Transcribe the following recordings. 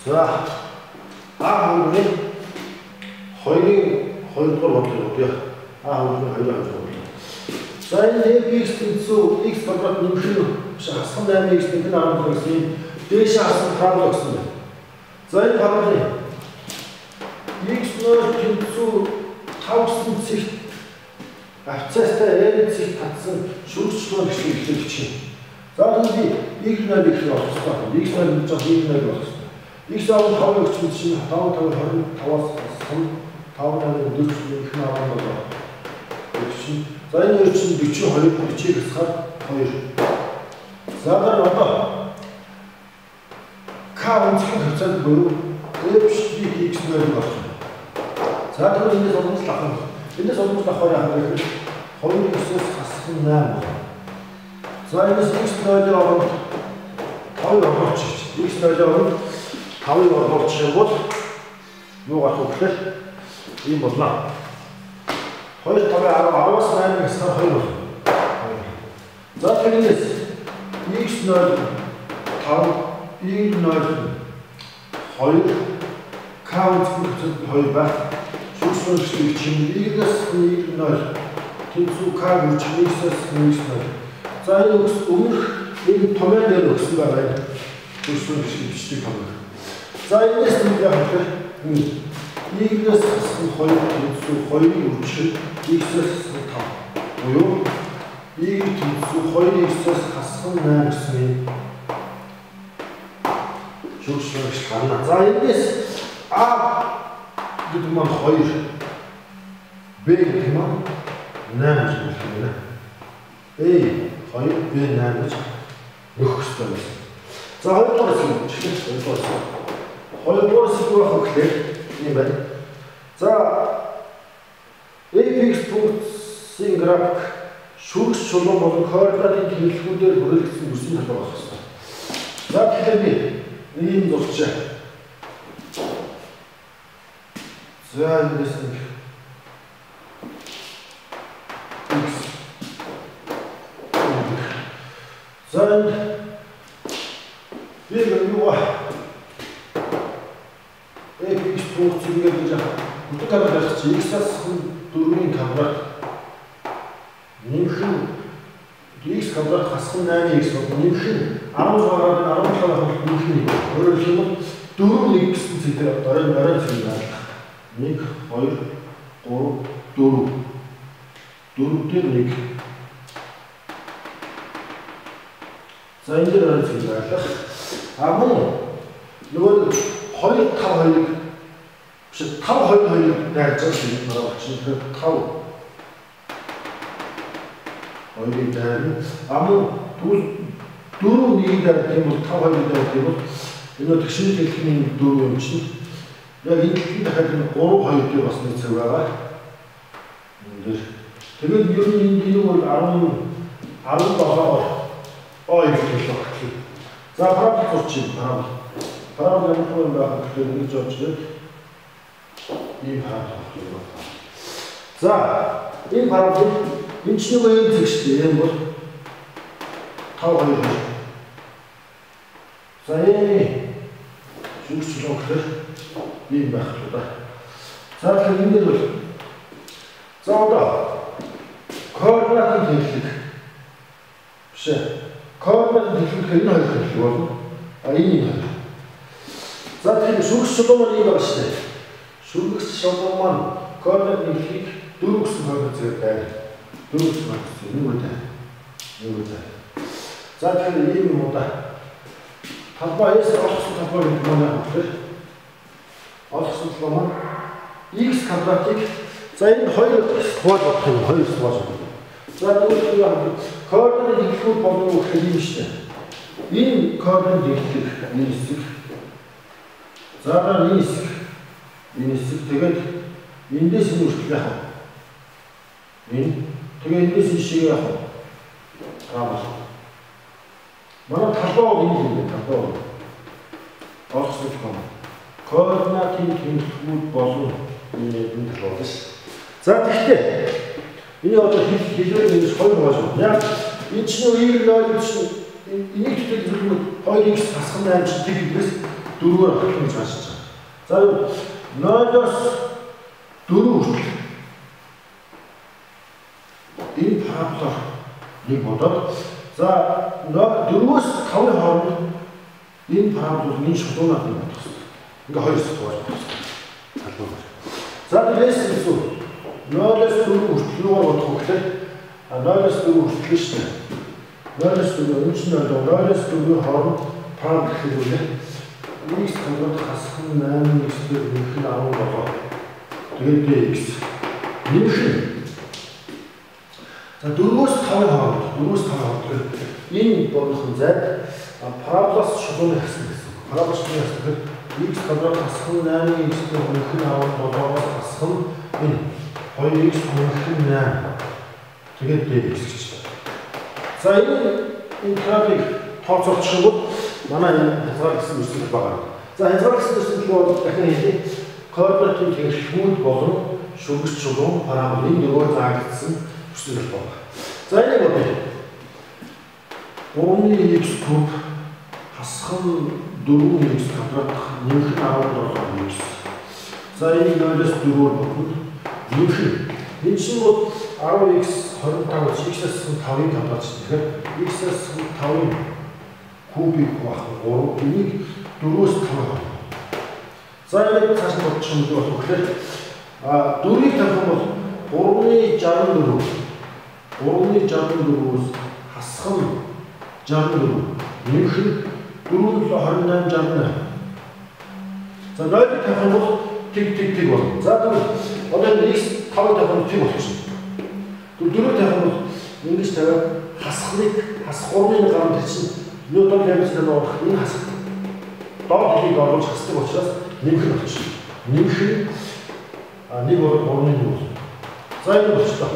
За А2-ны 2-ын 2 дугаар бодлого бодъё. А2-ны 2-ын 2 дугаар бодлого. За энэ fx тэнцүү x квадрат нэмэх нь биш хасах 8x нэмэх нь 17 гэсэн юм дээшээ хасах парабола гэсэн байна. За энэ параболын x0 тэнцүү 5 гэсэн цэгт абсцесстай n цэгт татсан шүүгчлэн гэсэн эхлэл бичнэ. За тэгвэл y0 их болох ёстой. X0 гэж байгаа y0 болох ёстой. X 5 өгсөн чинь 5 5 25-аас 5 8 40 нэмэх нь 17 өгсөн. За энэ хоёр чинь 42 40-ийг хасахаар 2. За дараа одоо К өнцгийн хавцаанд буюу F' x0 болох юм. За тэгвэл эндээс уламжлал авах юм. Эндээс уламжлал авахаар яах вэ гэхээр 2-9-өөс хасах нь 8 байна. За эндээс x0-ийн оронд 5-ыг оруулчих. X0-ийн оронд 5-ыг оруулчих юм бол юу гарах вэ гэхээр ийм болно. 2 5 10 10-аас 8-ыг хасахаар 2 болно. За тэгэхээр эндээс x0 5 y0 2 k өнцгийн хавцаанд 2 байх. Шүүгчлэн гэсгийг чинь y-ээс y0 тэнцүү k гүрч x-ээс x0. За энэ өмнөх энэ томьёо дээр өгсөн байгаа энэ шүүгчлэн гэсгийг бичдэг томьёо. За энэс нь яах вэ? Y-ээс хасах нь 2 тэнцүү 2-ыг үржих x-ээс хасах нь 5. Буюу y тэнцүү 2x-ээс хасах нь 8 гэсэн юм шүүгчлэн гис гарна. За энэс А гэдэг маань 2, B гэдэг маань 8 гэж болох юм байна. A 2, B 8 гэж нөхөх ёстой байсан. За хоёрдугаар хэсэг бичлээ. Хоёрдугаар хэсэг. Хоёрдугаар хэсэг юу байх вэ гэхээр ийм байна. За fx функцийн график шүүгч чулуун болон координатын тэнхлэгүүдээр хүрээлэгдсэн дүрсийн талбай байх ёстой. За тэгэхээр би нэг юм зурчаа. За эндээс нэг x. За энд би юу fx функц ингэж бүтэн квадрат байх чи x-аас 4-ийн квадрат нэмэх нь x квадрат хасах нь 8x бол нэмэх нь 16-аар 17 байх бол нэмэх нь 1. Өөрөөр хэлбэл 4 1 гэсэн цэг дээр орой орой цэг байрлах. 1 2 3 4 4 дээр 1. За энэ дээр орой цэг байрлах. А мөн нөгөө 2 5 2-ыг биш 5 2 2-ыг дайрж байгаа юм байна. Тэгэхээр 5 2-ыг дайрна. А мөн 4 1-ийг дайрах юм бол 5 2-ыг дайрах юм бол энэ тэгшин дэлхийн 4 юм чинь яг энэ дэлхийн дахиад энэ 3 2 дээр бас нэг цэг байгаа. Энэ дээр. Тэгээд ер нь энэ юу бол 10 17-оор О их төлөв багтлаа. За парабол зурчих парабол. Парабол ямар юм байх вэ гэхээр ингэж орж ирээд ийм парабол байх юм байна. За энэ парабол энэ чинь нөгөө юм цэг шүү дээ. Энэ бол 5 2 2. За энэ шүүгч чулуун гэхээр ийм байх л да. За тэгэхээр энэ дээр бол за одоо координатын тэнхлэг биш ээ. Координатын тэнхлэг гэхээр энэ хоёр тэнхлэг болно. А энэ хоёр. За тэгэхээр шүүгч чулуун маань ийм байгаа шүү дээ. Шүүгч чулуун маань координат тэнхлэгийг 4 гэсэн координат зэрэг дайрна. 4 гэсэн координат нэг үгүй. Нэг үгүй. За тэгэхээр ийм юм уу да. Талбай S олгосон талбай гэдэг маань яах вэ? Олгосон талбай маань x квадратыг за энэ хоёр хувааж бодох юм, хоёр хувааж бодох. За тэгвэл юу яах вэ? Координат тэнхлэгүүд болно гэхээр ийм шүү дээ. Энэ координат тэнхлэг энэ хэсэг. За дараа энэ хэсэг. Энэ хэсэг тэгээд эндээс энэ хүртэл яах вэ? Энэ тэгээд эндээс энэ шиг яах вэ? Парабол. Манай талбай бол энэ юм байна, талбай бол. Олгосон талбай. Координатын тэнхлэгүүд болон энэ талбай байна шүү. За тэгэхдээ энэ одоо хэлбэр нэгж хоёр хувааж байна. Яг энэ чинь y0 чинь энийг төдийлөн 2x хасах 8 чинь тэг гэдгээс 4-ээр батлах гэж гарч байгаа. За 0-оос 4 хүртэл энэ параболоор нэг бодоод за 4-өөс 5-ын хооронд энэ парабол энэ шулуунаар нэг бодох хэрэгтэй. Ингээ хоёр хэсэгт хувааж бодох хэрэгтэй. Талбараар. За дээрээс нь 0-оос 4 хүртэл юугаар бодох вэ гэхээр 0-оос 4 хүртэл шүү дээ. 0-оос 4 энэ чинь 0-оос 4-ийн хооронд парабол гэхээр юу вэ? X квадрат хасах нь 8x дээр нэмэх нь 17. Тэгээд dx нэмэх нь. За 4-өөс 5-ын хооронд 4-өөс 5-ын хооронд энэ бодох зайд параболоос шулууны хасна гэсэн үг. Парабол шулууны хасна гэхээр x квадрат хасах нь 8x дээр нэмэх нь 17-оос хасах нь энэ 2x нэмэх нь 8. Тэгээд dx гэж. За энэ интегралыг тооцоолчих юм бол манай энэ хязгаар гэсэн өрсөлдөл байгаа. За хязгаар гэсэн өрсөлдөл бол дахин хэлье. Координатын тэнхлэгүүд болон шүргэж шулуун парабол энэ дөрвөөр заагдсан өрсөлдөл байна. За энийг бодъё. 3-ны x куб хасах нь 4x квадрат нэмэх 17x. За энийг 0-оос 4-оор бодно. Нэмэх нь. Энэ чинь бол 10x 25 x-ээс 5-ын квадрат чинь. Тэгэхээр x-ээс 5-ын кубик байх 3 энийг 4-өөс 5. За энийг цааш нь бодчих юм бол тэгэхээр 4-ийг тавих юм бол 3-ны 64 3-ны 64-өөс хасах нь 64 нэмэх нь 4 28 68. За 0-ыг тавих юм бол тэг тэг тэг болно. За тэгвэл одоо энэ x 5-ыг тавих юм бол тэг болчихно. Тэгвэл 4-ыг тавих юм бол ингэж тавиад хасахныг хасах 3-ны гаруй тэр чинь Ньютон лемсээр нуурах энэ хасах. Доод хэлийг оруулж хасдаг учраас нэмэх нь болчихно. Нэмэх нь 1 бол 3-ны 1 болно. За энэ болчихлоо.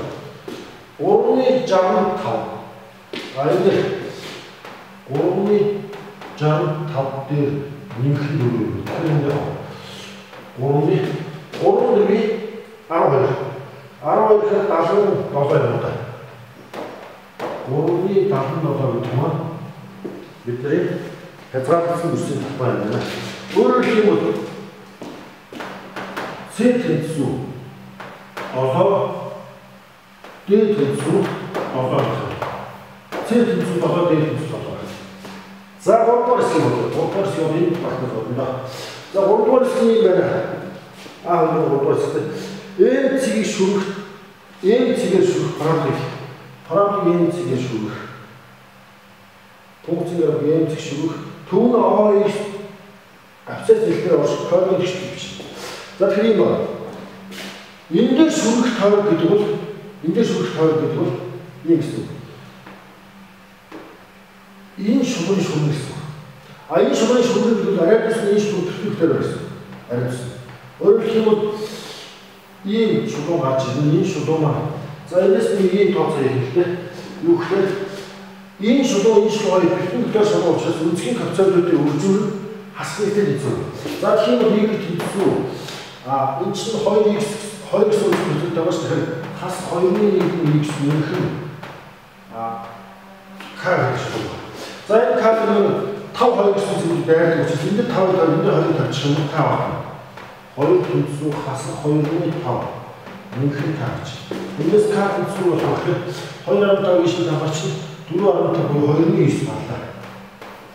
3-ны 65. Энэ 3-ны 65 дээр нэмэх нь 4. Тэгэхээр энэ 3-ны 3 4-ийн 12. 12 гэхээр 77 юм да. 3-ны 77 гэдэг маань бидний хязгаарласан өрсөлдөлийн талбай юм байна. Өөрөөр хэлбэл C тэнцүү 7, D тэнцүү 7 гэсэн. C тэнцүү 7, D тэнцүү 7. За 3 дугаар хэсгийг бодъё. 3 дугаар хэсгийг энэ багтнаас бодно да. За 3 дугаар хэсгийг байна. А 3 дугаар хэсэгт M цэгийг шүрэх, M цэгээр шүрэх параболыг. Параболыг M цэгээр шүрэх. Функцийн M цэг шүрэх. Түүн OX абсцесс хэлээр орших тойрог гэж бичнэ. За тэгэхээр юм байна. Энэ дээр шүрэх тойрог гэдэг бол энэ дээр шүрэх тойрог гэдэг бол ийм гэсэн үг. Энэ шугамын шүрнэ гэсэн үг. А энэ шугамын шүрнэ гэдэг бол арай дэс энэ шугам перпендикуляр гэсэн. Арай дэс. Өөрөөр хэлбэл ийм шугам гарч ирнэ. Энэ шугам маань. За энэс нэг ийм тооцоо хийх л дээ. Юу гэхээр энэ шугам энэ шугам хоёр перпендикуляр шугам учраас өнцгийн коэффициентүүдийн үржүүр нь хасах нэгтэй тэнцүү. За тэгэх юм бол y тэнцүү. А энэ чинь 2x 2 гэсэн үйл хөдлөлт байгаа шүү. Тэгэхээр хас 2-ны 1 x нэмэх нь к гэж байна. За энэ к нь 5 2 гэсэн зүйлийг байрдаг учраас энэ дээр 5 тавь, энэ дээр 2 тавьчих юм бол к байна. 2 тэнцүү хасах 2-ны 5 нэмэх нь к гэж. Эндээс к тэнцүү болох гэхээр 2.5 ийш тавьчих чинь 4.5 буюу 2-ны 9 гарлаа.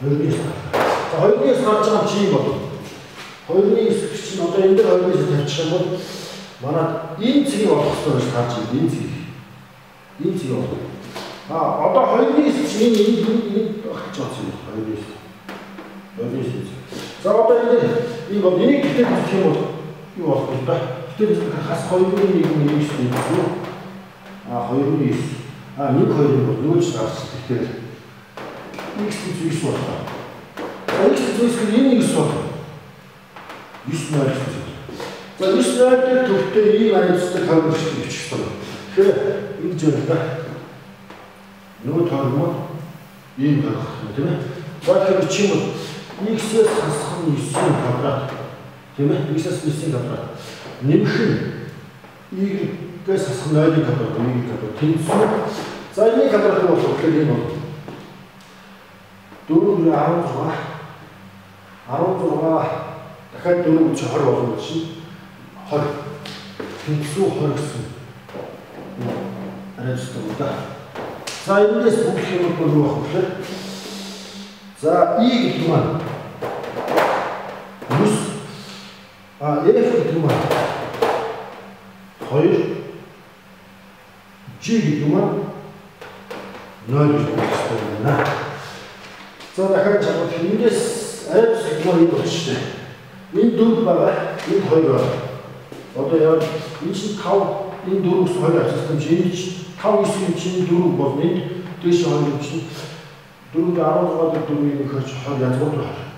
2-ны 9 гарлаа. За 2-ны 9 гарч байгаа юм чи юм бол 2-ны 9 гэх чинь одоо энэ дээр 2-ны 9 тавьчих юм бол манай энэ цэгийг олох хэрэгтэй гэж гарч ирнэ. Энэ цэгийг. Энэ цэгийг олох. А одоо 2-ны 9 чинь энэ энэ огтж байгаа цэг 2-ны 9. 2-ны 9. За одоо энэ ийм бол энийг гэтэл үзэх юм бол юу болох вэ да? Гэтэл үзэх хас 2-ны 1 x тэнцүү. А 2-ны 9. А 1 2-ын бол нөөж гарч тэгэхээр x тэнцүү 9 боллоо. За x тэнцүү 9 гэхээр энэ 9 боллоо. 9 0 гэсэн. За 9 0 дээр төвтэй ийм ариунцтай тойрог бичих хэрэгтэй. Тэгэхээр ингэж байна да. Нөгөө тойрог маань ийм тойрог юм тийм ээ. За тэгэхээр бичих юм бол x-ээс хасах нь 9-ийн квадрат тийм ээ. X-ээс 9-ийн квадрат нэмэх нь y-ээс хасах нь 0-ийн квадрат, y-ийн квадрат тэнцүү. За энэний квадрат нь болох гэхээр энэ бол 4 16 16 дахиад 4 гэж 20 болно гэж чинь 20 тэнцүү 20 гэсэн арай зүйтэй байна да. За энэс бүх юм бол юу байх вэ? За E гэдэг маань 9, а F гэдэг маань 2, G гэдэг маань 0 гэж болох хэрэгтэй байна. За дахиад чамд эндээс арай зүйтэй маань энэ болж штэ. Энэ 4 байгаа, энэ 2 байгаа. Одоо яг энэ чинь 5, энэ 4 гэсэн 2 авчихсан юм чинь энэ 5 9 юм чинь 4 болно. Энд дээш 2 юм чинь 4 16 дээр 4-ийг нөхөж 20 язгуур 20.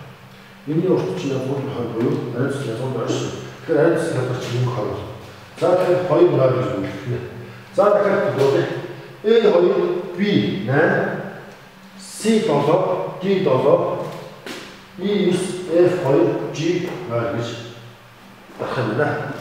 Энэний урт чинь язгуур 20 буюу арай зүйтэй язгуур 20 шүү. Тэгэхээр арай зүйтэй хялбар чинь юм 20 болно. За тэгэхээр 2 0 гэж бүлэхнэ. За дахиад дуулъя. A 2 B 8 C 7 D 7 E 9 F 2 G 0 гэж дарах юм байна.